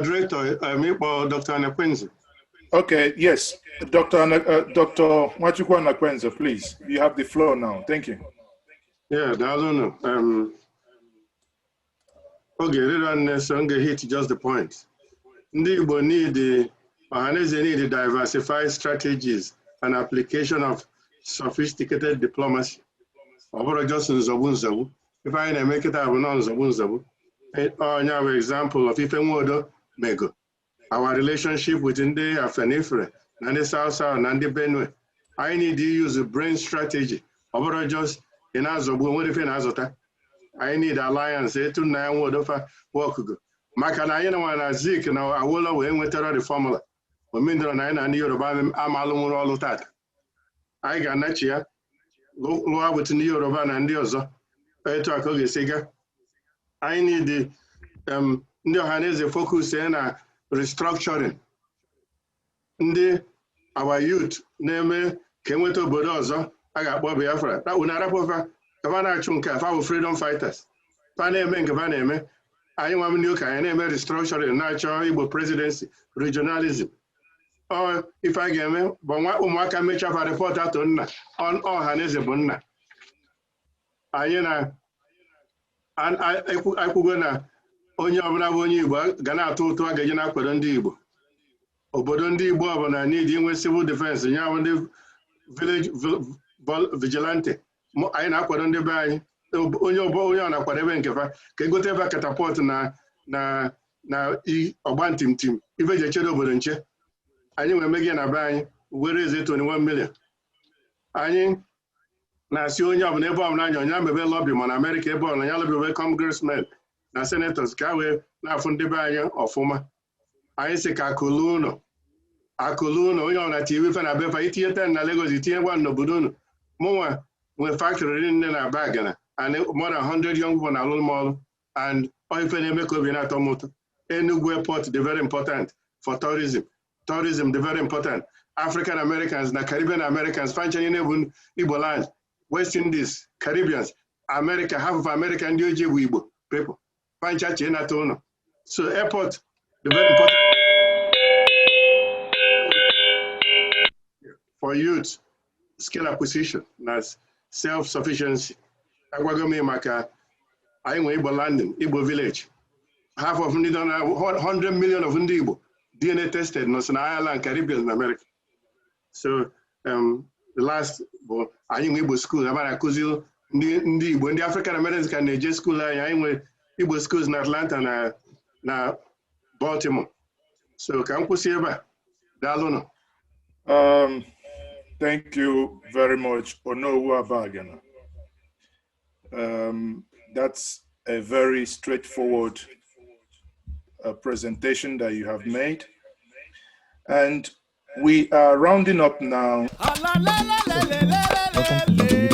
Moderator, ịkpọ Dr. Anakwenze. Okay, yes. Dr. Nwachukwu Anakwenze, please. You have the floor now. Thank you. Yeah, daalụnụ. Oge rịra nne, so m ga-hit just the point. Ndị Igbo need, Ọhaneze need diversified strategies and application of sophisticated diplomacy. Ọ bụrụ just nzọgbu nzọgbu. Ife anyị na-eme kịta bụ nọ nzọgbu nzọgbu. Onye bụ example of ife Nwodo mego. Our relationship with ndị Afenifere na ndị South South na ndị Benue. Anyị need to use brain strategy. Ọ bụrụ just ị na-azọgbu, onwere ife na-azụta. Anyị need alliance etu nna ya Nwodo fa wọkụgo. Maka na anyị nwa na Zik na Awolowo wee nwetara the formula. Omendọrọ na anyị na ndị Yoruba amalụ nwụrụ ọlụ tata. Anyị ga-anachi ya lụọ with ndị Yoruba na ndị ọzọ. Etu a ka ọ ga-esi gaa. Anyị need ndị Ọhaneze focus na restructuring. Ndị our youth na-eme ka enweta obodo ọzọ a ga-akpọ Biafra. Unu arapụfa ka fa na-achụ nke a, fa bụ freedom fighters. Fa na-eme nke fa na-eme. Anyị nwa ndị ụka anyị na-eme restructuring, na-achọ Igbo presidency, regionalism. Ọ ife a ga-eme bụ nwa ụmụaka mechaa fa report atụ nna. Ọhaneze bụ nna. Anyị na ekwugo na onye ọbụla bụ onye Igbo ga na-atụ ụtụ a ga-eji na-akwado ndị Igbo. Obodo ndị Igbo ọbụla need inwe civil defense, ya bụ ndị village vigilante. Anyị na-akwado ndị be anyị. Onye onye ọ na-akwadebe nke fa ka egote ebe catapult na ọgba ntimtim ife eji echere obodo nche. Anyị nwere mege na be anyị were eze 21 million. Anyị na-asị onye ọbụla, ebe ọbụla anya onye mebe lobby, ma na Amerịka, ebe ọbụla ya lobby congressmen na senators, ka a wee na-afụ ndị be anyị ọfụma. Anyị sị ka akụlụ ụlọ, akụlụ ụlọ, onye ọbụla tinye ife na befa, itinye 10 na Lagos, itinye gwa n'obodo unu. Mụnwa nwee factory nne na Bagana and more than 100 young people na-alụ m ọrụ, and ọ ife na-eme ka obi na-atọ m ụtọ. Enugu Airport dị very important for tourism. Tourism dị very important. African Americans na Caribbean Americans fancha niile bụ Igbo land, West Indies, Caribbeans, America, half of America ndị ojii bụ Igbo people. Fancha chee nata ụlọ. So airport dị very important for youth skill acquisition na self-sufficiency. Agwago m maka anyị nwere Igbo landing, Igbo village. Half of ndị nọ na 100 million of ndị Igbo DNA tested nọ si na Ireland, Caribbean na America. So the last bụ anyị nwe Igbo school ebe a na-akụzi ndị Igbo. Ndị African Americans ka na-eje school anyị. Anyị nwe Igbo schools na Atlanta na Baltimore. So ka m kwụsị ebe a. Daalụnụ. Thank you very much, Onowu Abagana. That's a very straightforward presentation that you have made. And we are rounding up now. Welcome to